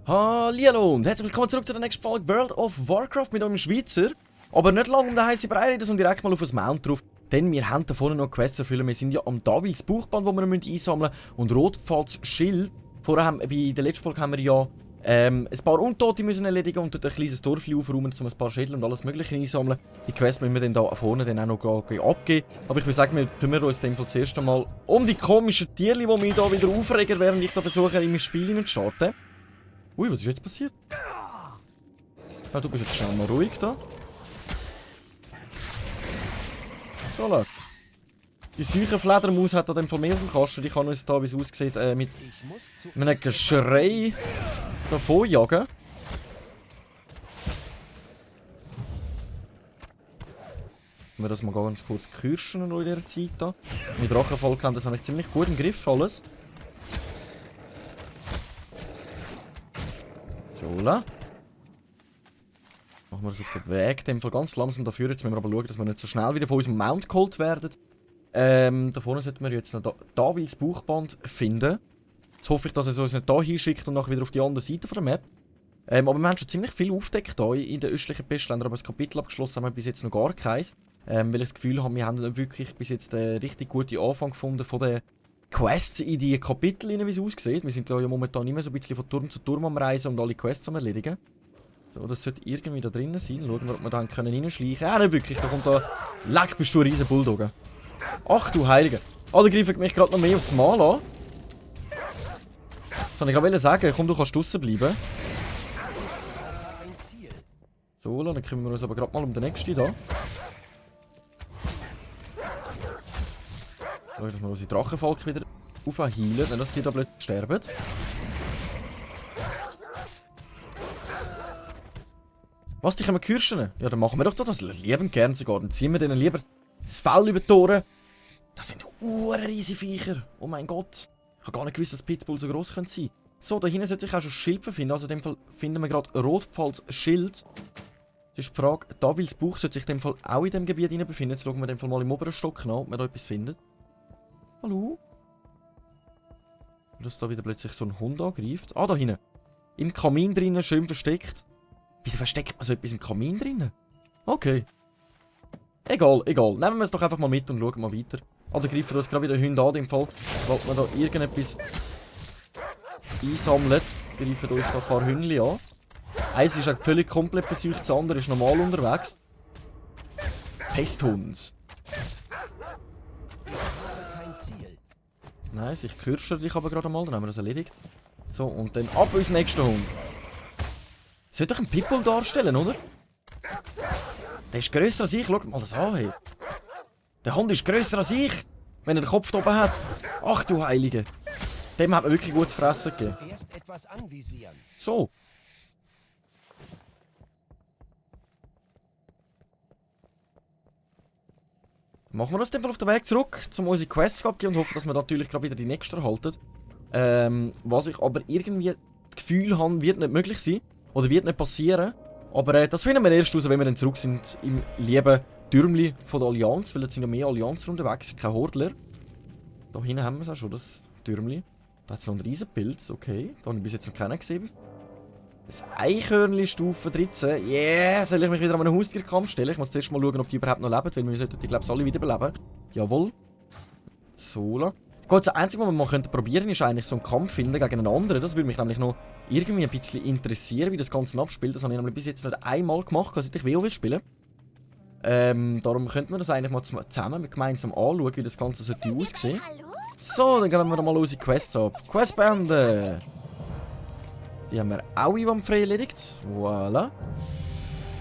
Hallihallo und herzlich willkommen zurück zu der nächsten Folge World of Warcraft mit eurem Schweizer. Aber nicht lange um den heißen Brei reden, sondern direkt mal auf das Mount drauf. Denn wir haben da vorne noch Quests erfüllen. Wir sind ja am Davils Bauchband, wo wir einsammeln müssen. Und Rotpfahls Schild. Vorher haben, bei der letzten Folge haben wir ja ein paar Untote müssen erledigen und dort ein kleines Dorfchen aufräumen, um ein paar Schädel und alles mögliche einsammeln. Die Quests müssen wir dann da vorne dann auch noch abgeben. Aber ich würde sagen, wir tun uns in dem Fall zuerst einmal um die komischen Tierchen, die mich da wieder aufregen, während ich da versuche, in mein Spiel zu starten. Ui, was ist jetzt passiert? Ah, du bist jetzt schnell mal ruhig da. So, Leute. Die seuche Fledermaus hat an dem Fall mehr auf dem Kasten. Ich kann uns da, wie es aussieht, mit einem Geschrei davon jagen. Wir das mal ganz kurz kürschen in dieser Zeit da. Mit Drachenvolk haben das eigentlich ziemlich gut im Griff alles. So, machen wir das auf den Weg. In dem Fall ganz langsam dafür. Jetzt müssen wir aber schauen, dass wir nicht so schnell wieder von unserem Mount geholt werden. Da vorne sollten wir jetzt noch Davils Bauchband finden. Jetzt hoffe ich, dass es uns nicht hier hinschickt und nachher wieder auf die andere Seite von der Map. Aber wir haben schon ziemlich viel aufgedeckt hier in den östlichen Pestländern, aber das Kapitel abgeschlossen haben wir bis jetzt noch gar keins. Weil ich das Gefühl habe, wir haben nicht wirklich bis jetzt einen richtig guten Anfang gefunden von den Quests in die Kapitel, wie es aussieht. Wir sind ja momentan immer so ein bisschen von Turm zu Turm am Reisen und alle Quests am Erledigen. So, das sollte irgendwie da drinnen sein. Schauen wir, ob wir da reinschleichen können. Ja, nicht wirklich. Da kommt da... Leck, bist du ein riesen Bulldogge. Ach du Heilige. Alle greifen mich gerade noch mehr aufs Mal an. Das wollte ich gerade sagen. Komm, du kannst draussen bleiben. So, dann kümmern wir uns aber gerade mal um den nächsten da. Schauen, dass wir unsere Drachenvolk wieder aufheilen, nicht dass die da plötzlich sterben. Was, die können wir kürschen? Ja, dann machen wir doch das liebend gern sogar. Dann ziehen wir denen lieber das Fell über die Ohren. Das sind riesige Viecher. Oh mein Gott. Ich habe gar nicht gewusst, dass Pitbull so gross sein können. So, da hinten sollte sich auch schon Schild befinden. Also in dem Fall finden wir gerade Rotpfahls Schild. Jetzt ist die Frage, Davils Bauch sollte sich in dem Fall auch in dem Gebiet befinden. Jetzt schauen wir in dem Fall mal im oberen Stock nach, ob wir da etwas finden. Hallo? Und dass da wieder plötzlich so ein Hund angreift. Ah, da hinten. Im Kamin drinnen, schön versteckt. Wieso versteckt man so etwas im Kamin drinnen? Okay. Egal, egal. Nehmen wir es doch einfach mal mit und schauen mal weiter. Ah, da greifen uns gerade wieder Hunde an, im Fall. Weil man da irgendetwas einsammelt, greifen uns da ein paar Hündchen an. Eins ist völlig komplett versucht, das andere ist normal unterwegs. Pesthund. Nice, ich kürsche dich aber gerade mal, dann haben wir das erledigt. So, und dann ab ins nächste Hund. Sollte doch ein Pitbull darstellen, oder? Der ist grösser als ich, schau mal das an, hey. Der Hund ist grösser als ich, wenn er den Kopf da oben hat. Ach du Heilige. Dem hat man wirklich gut zu fressen gegeben. So. Machen wir das dann auf den Weg zurück, um unsere Quests abzugeben und hoffen, dass wir natürlich gerade wieder die nächsten erhalten. Was ich aber irgendwie das Gefühl habe, wird nicht möglich sein. Oder wird nicht passieren. Aber das finden wir erst raus, wenn wir dann zurück sind im lieben Türmli von der Allianz. Weil jetzt sind ja mehr Allianzer unterwegs, kein Hordler. Da hinten haben wir es auch schon, das Türmli. Da hat es noch einen riesen Pilz, okay. Da habe ich bis jetzt noch keinen gesehen. Das Eichhörnli Stufe 13. Yeah, soll ich mich wieder an einen Haustierkampf stellen? Ich muss zuerst mal schauen, ob die überhaupt noch leben, weil wir sollten die, glaube ich, alle wiederbeleben. Jawohl. So. Gut, das Einzige, was wir mal probieren könnten, ist eigentlich so einen Kampf finden gegen einen anderen. Das würde mich nämlich noch irgendwie ein bisschen interessieren, wie das Ganze abspielt. Das habe ich nämlich bis jetzt nicht einmal gemacht, seit ich WoW spiele. Darum könnten wir das eigentlich mal zusammen gemeinsam anschauen, wie das Ganze aussehen. So, dann gehen wir mal unsere Quests ab. Questbände! Die haben wir auch jemand frei erledigt. Voilà.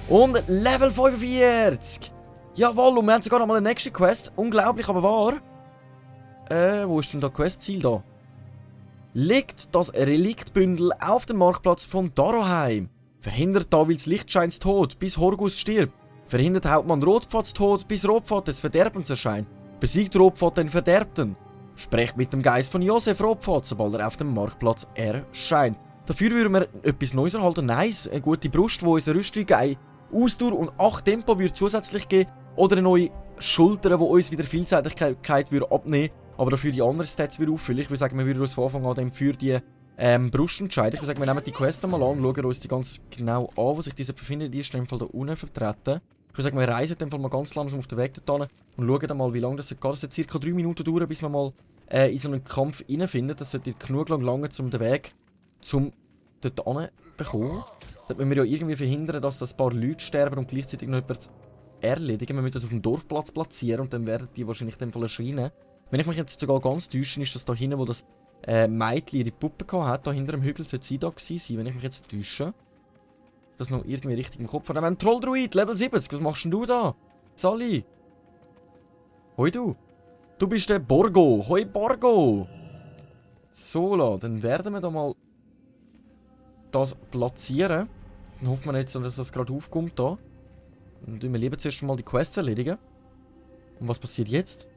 Und Level 45! Jawohl, und wir haben sogar noch mal eine nächste Quest. Unglaublich, aber wahr. Wo ist denn das Questziel da? Legt das Reliktbündel auf den Marktplatz von Daroheim. Verhindert Davils Lichtscheins Tod, bis Horgus stirbt. Verhindert Hauptmann Rotpfads Tod, bis Rotpfad des Verderbens erscheint. Besiegt Rotpfad den Verderbten. Sprecht mit dem Geist von Josef Rotpfad, sobald er auf dem Marktplatz erscheint. Dafür würden wir etwas Neues erhalten. Nice, eine gute Brust, die unsere Rüstung Ausdauer und 8 Tempo würde zusätzlich geben. Oder eine neue Schulter, die uns wieder Vielseitigkeit würde abnehmen. Aber dafür die anderen Stats wieder auffüllen. Ich würde sagen, wir würden uns von Anfang an für die Brustentscheid. Ich würde sagen, wir nehmen die Quest einmal an und schauen uns die ganz genau an, wo sich diese befindet. Die ist in dem Fall da unten vertreten. Ich würde sagen, wir reisen in dem Fall mal ganz langsam auf den Weg dorthin und schauen dann mal, wie lange das geht. Das wird ca. 3 Minuten dauern, bis wir mal in so einen Kampf reinfinden. Das sollte genug lang um den Weg zum dort hin bekommen. Dort müssen wir ja irgendwie verhindern, dass das ein paar Leute sterben und gleichzeitig noch jemand erledigen. Wir müssen das auf dem Dorfplatz platzieren und dann werden die wahrscheinlich in dem Fall erscheinen. Wenn ich mich jetzt sogar ganz täusche, ist das da hinten, wo das Mädchen ihre Puppe hatte. Da hinter dem Hügel sollte sie da gewesen sein, wenn ich mich jetzt täusche. Das noch irgendwie richtig im Kopf. Wir haben einen Trolldruid, Level 70. Was machst denn du da? Sally. Hoi du. Du bist der Borgo. Hoi Borgo. So, dann werden wir da mal das platzieren. Dann hoffen wir jetzt, dass das gerade aufkommt da. Dann tun wir lieber zuerst mal die Quests erledigen. Und was passiert jetzt?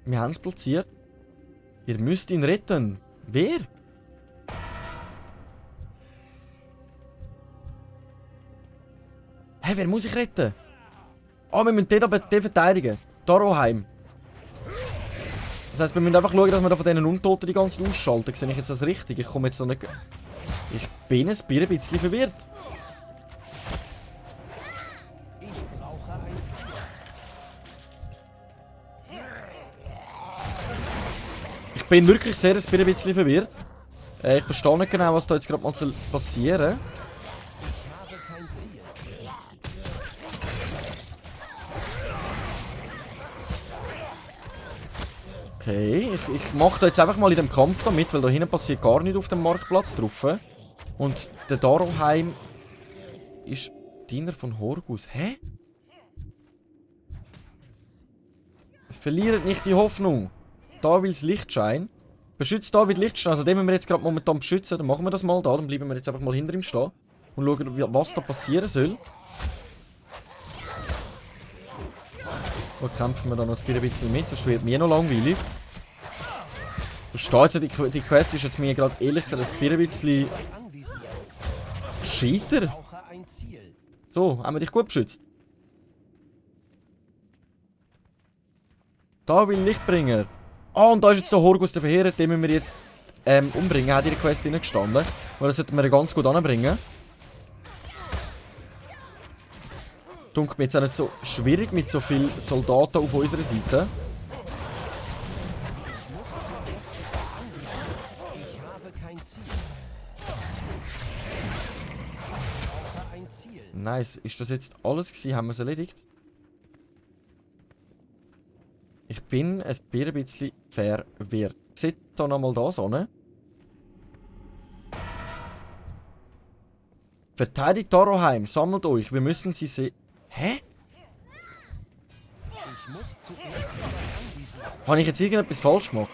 Wir haben es platziert. Ihr müsst ihn retten. Wer? Hä, wer muss ich retten? Ah, wir müssen den verteidigen. Daroheim. Das heisst, wir müssen einfach schauen, dass wir da von diesen Untoten die ganzen ausschalten. Sehe ich jetzt das richtig? Ich komme jetzt noch nicht... Ich bin ein bisschen verwirrt. Ich bin wirklich sehr ein bisschen verwirrt. Ich verstehe nicht genau, was da jetzt gerade mal passieren soll. Okay, ich mache da jetzt einfach mal in dem Kampf damit, weil da hinten passiert gar nichts auf dem Marktplatz drauf. Und der Daroheim ist Diener von Horgus. Hä? Verliert nicht die Hoffnung. Davids Lichtschein. Beschützt David Lichtschein. Also den müssen wir jetzt gerade momentan beschützen. Dann machen wir das mal da. Dann bleiben wir jetzt einfach mal hinter ihm stehen. Und schauen, was da passieren soll. Und kämpfen wir dann noch ein bisschen mit, sonst wird mir noch langweilig. Versteht ihr, die Quest ist jetzt mir gerade ehrlich gesagt ein bisschen Cheater. So, haben wir dich gut beschützt. Da will Lichtbringer. Ah, und da ist jetzt der Horgus der Verheerer, den müssen wir jetzt umbringen. Hat in der Quest drin gestanden. Und das sollten wir ganz gut anbringen. Dunkelt mir jetzt auch nicht so schwierig mit so vielen Soldaten auf unserer Seite. Nice. Ist das jetzt alles gewesen? Haben wir es erledigt? Ich bin ein bisschen verwirrt. Seht da nochmal das an. Verteidigt Daroheim, sammelt euch, wir müssen sie sehen. Hä? Habe ich jetzt irgendetwas falsch gemacht?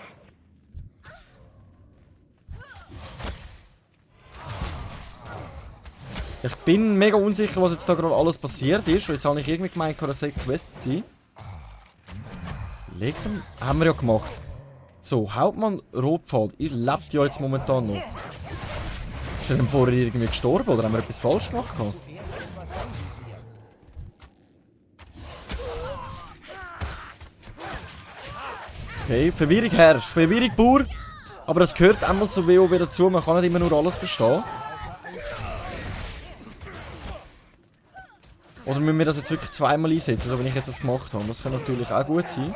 Ich bin mega unsicher, was jetzt da gerade alles passiert ist. Und jetzt habe ich irgendwie gemeint, das sei Quest sein. Legen haben wir ja gemacht. So, Hauptmann Rotpfad, ihr lebt ja jetzt momentan noch. Ist er denn vorher irgendwie gestorben oder haben wir etwas falsch gemacht? Okay, Verwirrung herrscht. Verwirrung pur. Aber das gehört einmal zu WoW dazu. Man kann nicht immer nur alles verstehen. Oder müssen wir das jetzt wirklich zweimal einsetzen, so wie ich jetzt das gemacht habe? Das kann natürlich auch gut sein.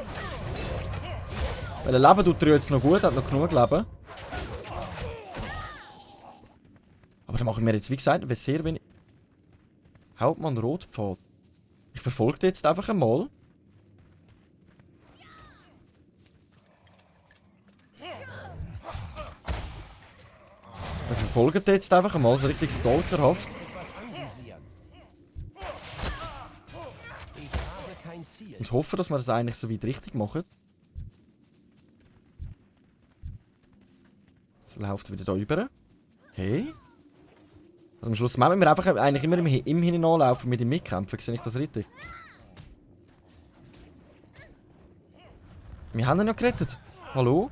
Weil ein Leben tut er jetzt noch gut, hat noch genug Leben. Aber dann machen wir jetzt, wie gesagt, sehr wenig... Hauptmann Rotpfad. Ich verfolge den jetzt einfach einmal. Wir verfolgen den jetzt einfach einmal, so richtig stalkerhaft. Und hoffe, dass wir das eigentlich so weit richtig machen. Es läuft wieder da rüber. Okay. Also am Schluss müssen wir einfach eigentlich immer im Hinein anlaufen mit dem Mitkämpfen. Sehe ich das richtig? Wir haben ihn ja gerettet. Hallo?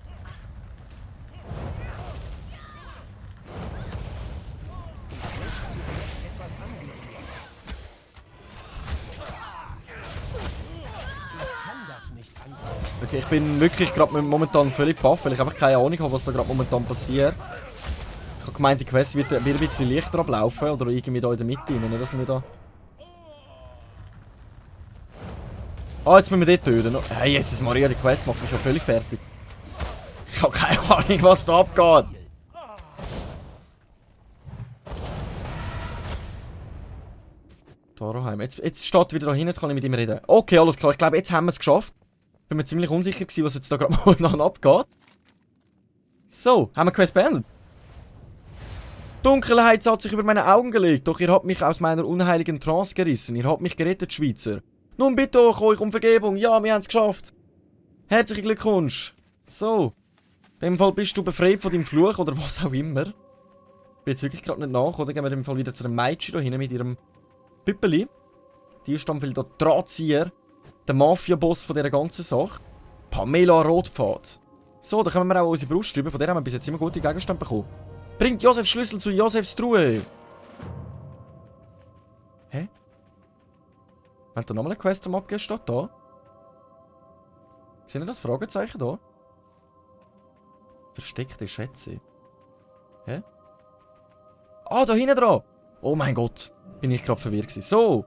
Okay, ich bin wirklich gerade momentan völlig baff, weil ich einfach keine Ahnung habe, was da gerade momentan passiert. Ich habe gemeint, die Quest wird ein bisschen leichter ablaufen oder irgendwie da in der Mitte rein, nicht dass wir da... Ah, jetzt müssen wir dort töten. Hey, Jesus Maria, die Quest macht mich schon völlig fertig. Ich habe keine Ahnung, was da abgeht. Toroheim. Jetzt steht wieder da hin, jetzt kann ich mit ihm reden. Okay, alles klar. Ich glaube, jetzt haben wir es geschafft. Bin mir ziemlich unsicher gewesen, was jetzt da gerade momentan abgeht. So, haben wir die Quest beendet. Dunkelheit hat sich über meine Augen gelegt, doch ihr habt mich aus meiner unheiligen Trance gerissen. Ihr habt mich gerettet, Schweizer. Nun bitte euch um Vergebung. Ja, wir haben es geschafft. Herzlichen Glückwunsch. So. In dem Fall bist du befreit von deinem Fluch oder was auch immer. Ich bin jetzt wirklich gerade nicht nach, oder? Gehen wir in dem Fall wieder zu einem Mädchen da hinten mit ihrem Püppeli. Die ist dann der Drahtzieher. Der Mafia-Boss von dieser ganzen Sache. Pamela Rotpfad. So, da können wir auch unsere Brust drüber. Von der haben wir bis jetzt immer gute Gegenstände bekommen. Bringt Josefs Schlüssel zu Josefs Truhe. Hä? Wenn da nochmal eine Quest zum Abgeben steht, da. Seht ihr das Fragezeichen da? Versteckte Schätze. Hä? Ah, da hinten dran! Oh mein Gott, bin ich gerade verwirrt gewesen. So,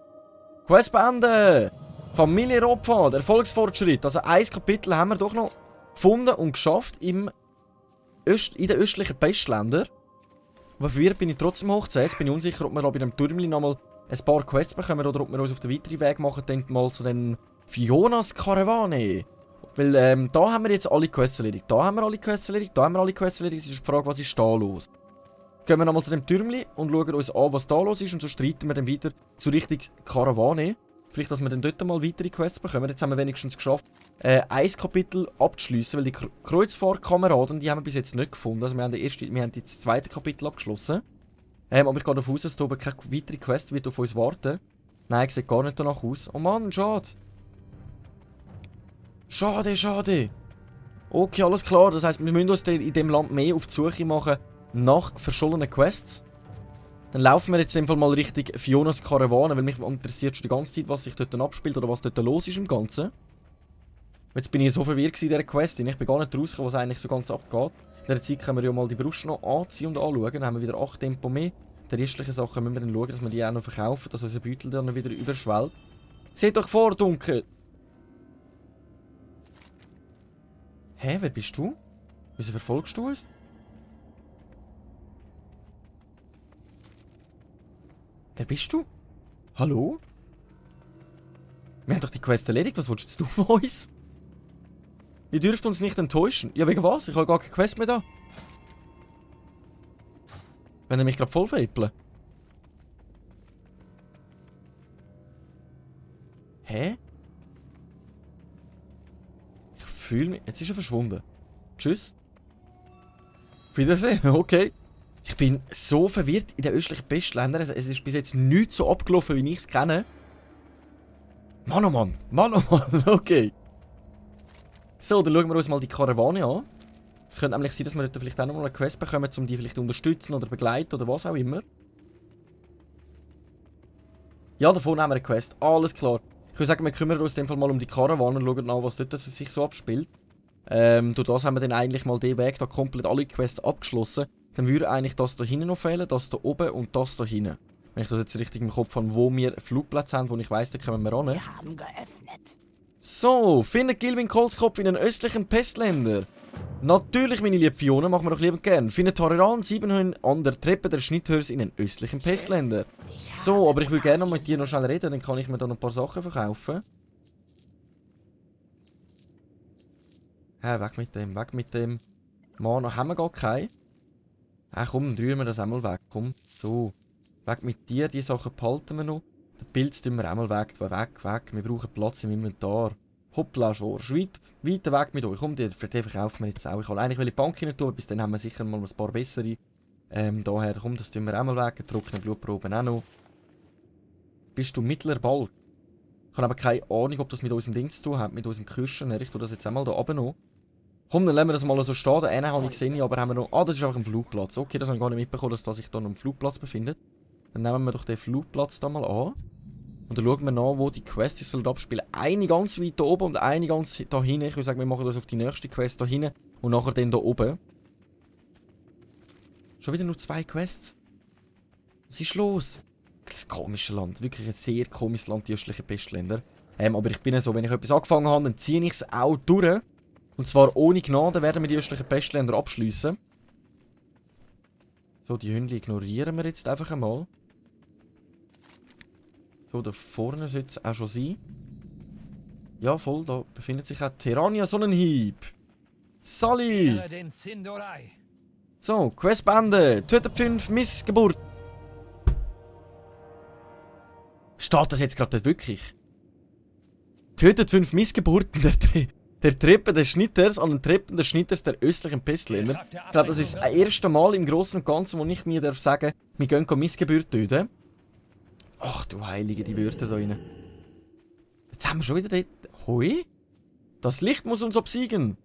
Quest beenden! Familie Rotpfad, Erfolgsfortschritt. Also ein Kapitel haben wir doch noch gefunden und geschafft in den östlichen Pestländern. Aber verwirrt bin ich trotzdem hoch 10. Jetzt bin ich unsicher, ob wir bei dem Türmli nochmal ein paar Quests bekommen oder ob wir uns auf den weiteren Weg machen, dann mal zu den Fionas Karawane. Weil da haben wir jetzt alle Quests erledigt. Da haben wir alle Quests erledigt. Da haben wir alle Quests erledigt. Es ist die Frage, was ist da los? Gehen wir nochmal zu dem Türmli und schauen uns an, was da los ist. Und so streiten wir dann weiter zu Richtung Karawane. Vielleicht, dass wir dann dort mal weitere Quests bekommen. Jetzt haben wir wenigstens geschafft, ein Kapitel abzuschliessen, weil die Kreuzfahrtkameraden, die haben wir bis jetzt nicht gefunden. Also wir haben jetzt das zweite Kapitel abgeschlossen. Aber ich gehe davon aus, dass da oben keine weitere Quest wird auf uns warten. Nein, sieht gar nicht danach aus. Oh Mann, schade. Schade, schade. Okay, alles klar. Das heisst, wir müssen uns in diesem Land mehr auf die Suche machen nach verschollenen Quests. Dann laufen wir jetzt in dem Fall mal Richtung Fionas Karawane, weil mich interessiert schon die ganze Zeit, was sich dort abspielt oder was dort los ist im Ganzen. Jetzt bin ich so verwirrt in dieser Quest, ich bin gar nicht rausgekommen, was eigentlich so ganz abgeht. In dieser Zeit können wir ja mal die Brust noch anziehen und anschauen, dann haben wir wieder 8 Tempo mehr. Die restlichen Sachen müssen wir dann schauen, dass wir die auch noch verkaufen, dass unser Beutel dann wieder überschwellt. Seht euch vor, Dunkel! Hä, wer bist du? Wieso verfolgst du uns? Wer bist du? Hallo? Wir haben doch die Quest erledigt, was willst du von uns? Ihr dürft uns nicht enttäuschen. Ja, wegen was? Ich habe gar keine Quest mehr da. Wenn ihr mich gerade voll veräppeln. Hä? Ich fühle mich... Jetzt ist er verschwunden. Tschüss. Auf Wiedersehen. Okay. Ich bin so verwirrt in den östlichen Pestländern. Es ist bis jetzt nichts so abgelaufen, wie ich es kenne. Mann, oh Mann. Mann, oh Mann. Okay. So, dann schauen wir uns mal die Karawane an. Es könnte nämlich sein, dass wir dort vielleicht auch noch mal eine Quest bekommen, um die vielleicht zu unterstützen oder begleiten oder was auch immer. Ja, davon haben wir eine Quest. Alles klar. Ich würde sagen, wir kümmern uns in dem Fall mal um die Karawane und schauen an, was dort sich so abspielt. Durch das haben wir dann eigentlich mal den Weg da komplett alle Quests abgeschlossen. Dann würde eigentlich das da hinten noch fehlen, das da oben und das da hinten. Wenn ich das jetzt richtig im Kopf habe, wo wir Flugplätze haben, wo ich weiss, da kommen wir ran. Wir haben geöffnet. So, findet Gilwin Kolskopf in den östlichen Pestländer. Natürlich, meine liebe Fiona, machen wir doch lieber gern. Findet Tararan 7 an der Treppe der Schnitthörs in den östlichen Pestländer. So, aber ich würde gerne noch mit dir noch schnell reden, dann kann ich mir da noch ein paar Sachen verkaufen. Hä, weg mit dem, weg mit dem. Mana haben wir gar keinen. Komm, dann rühren wir das auch mal weg. Komm, so. Weg mit dir, die Sachen behalten wir noch. Den Pilz tun wir auch mal weg, weg. Wir brauchen Platz im Inventar. Hoppla, Schorsch, weit weg mit euch. Komm, den verkaufen wir jetzt auch. Ich wollte eigentlich die Bank rein tun, bis dann haben wir sicher mal ein paar bessere. Daher, komm, das tun wir auch mal weg. Trockene Blutproben auch noch. Bist du mittlerer Balk? Ich habe aber keine Ahnung, ob das mit unserem Ding zu tun hat, mit unserem Küchen. Ich tue das jetzt einmal da oben noch. Komm, dann lassen wir das mal so stehen. Den einen habe ich gesehen, aber haben wir noch... Ah, das ist einfach ein Flugplatz. Okay, das habe ich gar nicht mitbekommen, dass sich da noch ein Flugplatz befindet. Dann nehmen wir doch den Flugplatz da mal an. Und dann schauen wir nach, wo die Quests sich abspielen. Eine ganz weit da oben und eine ganz da hinten. Ich würde sagen, wir machen das auf die nächste Quest da hinten und nachher dann da oben. Schon wieder nur 2 Quests. Was ist los? Das ist ein komisches Land. Wirklich ein sehr komisches Land, die östlichen Pestländer. Aber ich bin ja so, wenn ich etwas angefangen habe, dann ziehe ich es auch durch. Und zwar ohne Gnade werden wir die östlichen Pestländer abschliessen. So, die Hunde ignorieren wir jetzt einfach einmal. So, da vorne sollte es auch schon sein. Ja, voll, da befindet sich auch Terania Sonnenhieb. Sally! So, Questbände. Tötet 5 Missgeburt. Steht das jetzt gerade wirklich? Tötet 5 Missgeburten der Treppe des Schnitters an den Treppen des Schnitters der östlichen Pestländer. Ich glaube, das ist das erste Mal im Großen und Ganzen, wo ich mir darf sagen, wir gehen Missgeburt töten. Ach du Heilige, die Wörter da rein. Jetzt haben wir schon wieder dort. Hoi? Das Licht muss uns obsiegen.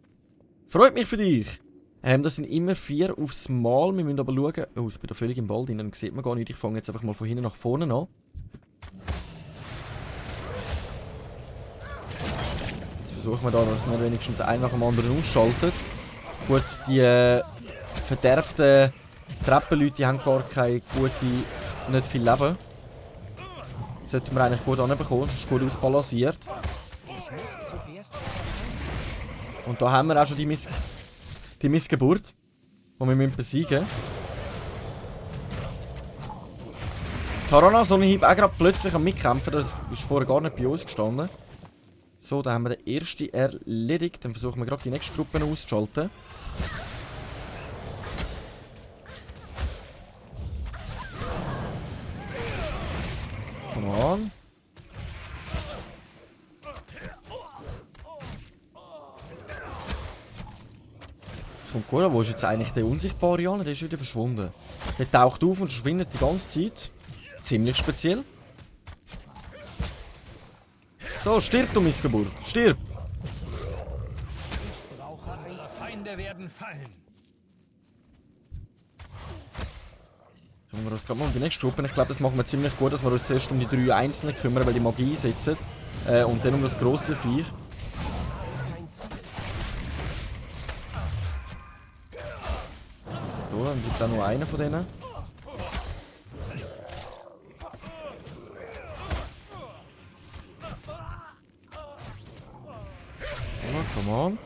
Freut mich für dich. Das sind immer 4 aufs Mal. Wir müssen aber schauen. Oh, ich bin da völlig im Wald drin. Sieht man gar nicht. Ich fange jetzt einfach mal von hinten nach vorne an. Jetzt versuchen wir da, dass wir wenigstens einen nach dem anderen ausschaltet. Gut, die verderbten Treppenleute die haben gar keine gute, nicht viel Leben. Sollten wir eigentlich gut anbekommen, das ist gut ausbalanciert. Und da haben wir auch schon die Missgeburt, die wir besiegen müssen. Tarana, Sonnenhieb, auch gerade plötzlich am Mitkämpfen, das ist vorher gar nicht bei uns gestanden. So, da haben wir den ersten erledigt, dann versuchen wir gerade die nächste Gruppe auszuschalten. Come on. Das kommt gut, wo ist jetzt eigentlich der unsichtbare Jan? Der ist wieder verschwunden. Der taucht auf und verschwindet die ganze Zeit. Ziemlich speziell. So, stirb du Missgeburt. Stirb! Feinde werden fallen. Können wir uns gerade mal um die nächste Gruppe. Ich glaube, das machen wir ziemlich gut, dass wir uns zuerst um die 3 Einzelnen kümmern, weil die Magie einsetzen. Und dann um das grosse Viech. So, dann gibt es auch noch einen von denen. Oh, come on.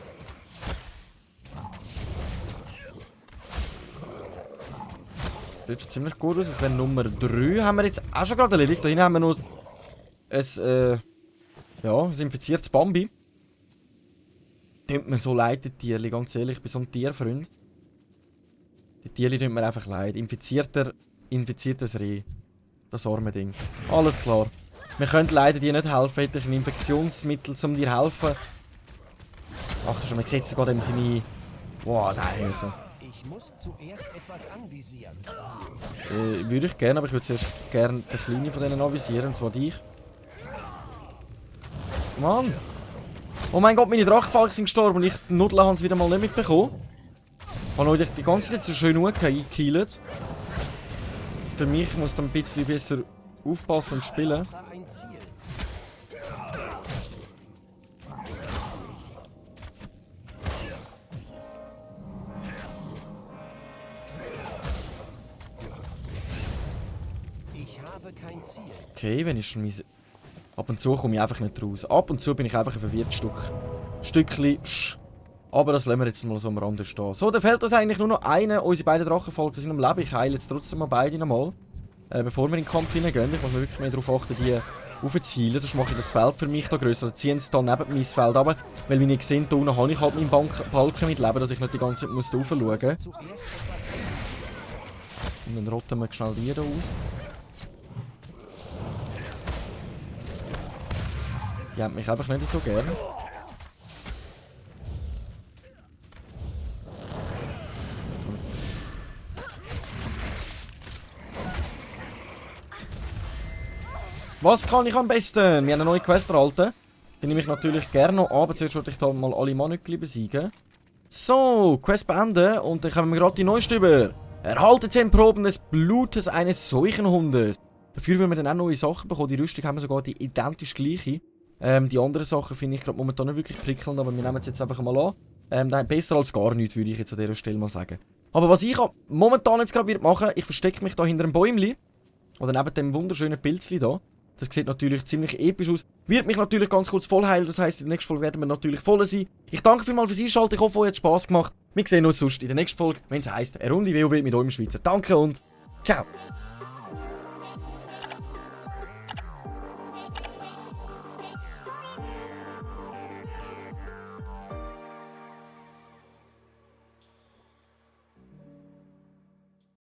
Das sieht schon ziemlich gut aus. Es wäre Nummer 3. Haben wir jetzt auch schon gerade erledigt. Da hinten haben wir noch ein infiziertes Bambi. Tut mir so leid, die Tierli, ganz ehrlich. Ich bin so ein Tierfreund. Die Tierli tut mir einfach leid. Infiziertes Reh. Das arme Ding. Alles klar. Wir können leider dir nicht helfen. Hätte ich ein Infektionsmittel, um dir helfen. Ach schon, man sieht sogar dem seine... Wow, nein, also. Ich muss zuerst etwas anvisieren. Würde ich gerne, aber ich würde zuerst gerne den kleinen von denen anvisieren, und zwar dich. Mann! Oh mein Gott, meine Drachenfalken sind gestorben und die Nudeln haben es wieder mal nicht mitbekommen. Ich habe euch die ganze Zeit so schön eingekillt. Also für mich muss dann ein bisschen besser aufpassen und spielen. Okay, wenn ich schon mein... Ab und zu komme ich einfach nicht raus. Ab und zu bin ich einfach ein verwirrtes Stückchen. Aber das lassen wir jetzt mal so am Rande stehen. So, dann fehlt uns eigentlich nur noch einer. Unsere beiden Drachenfolgen sind am Leben. Ich heile jetzt trotzdem mal beide nochmal. Bevor wir in den Kampf hineingehen. Ich muss mir wirklich mehr darauf achten, die aufzuheilen. Sonst mache ich das Feld für mich da grösser. Also ziehen sie da neben mein Feld runter. Weil, wie ihr seht, da unten habe ich halt meinen Balken mit Leben, dass ich nicht die ganze Zeit muss raufschauen muss. Und dann rotten wir schnell die da aus. Die haben mich einfach nicht so gerne. Was kann ich am besten? Wir haben eine neue Quest erhalten. Die nehme ich natürlich gerne noch an, aber zuerst wollte ich da mal alle Manöckli besiegen. So, Quest beenden und dann kommen wir gerade die neueste über. Erhalte 10 Proben des Blutes eines Seuchenhundes. Dafür würden wir dann auch neue Sachen bekommen. Die Rüstung haben wir sogar die identisch gleiche. Die anderen Sachen finde ich gerade momentan nicht wirklich prickelnd, aber wir nehmen es jetzt einfach mal an. Besser als gar nichts, würde ich jetzt an dieser Stelle mal sagen. Aber was ich momentan jetzt gerade machen ich verstecke mich da hinter einem Bäumchen. Oder neben dem wunderschönen Pilzli da. Das sieht natürlich ziemlich episch aus. Wird mich natürlich ganz kurz voll heilen, das heisst, in der nächsten Folge werden wir natürlich voll sein. Ich danke vielmals fürs Einschalten, ich hoffe, euch hat Spass gemacht. Wir sehen uns sonst in der nächsten Folge, wenn es heisst, eine Runde WoW mit eurem Schweizer. Danke und ciao!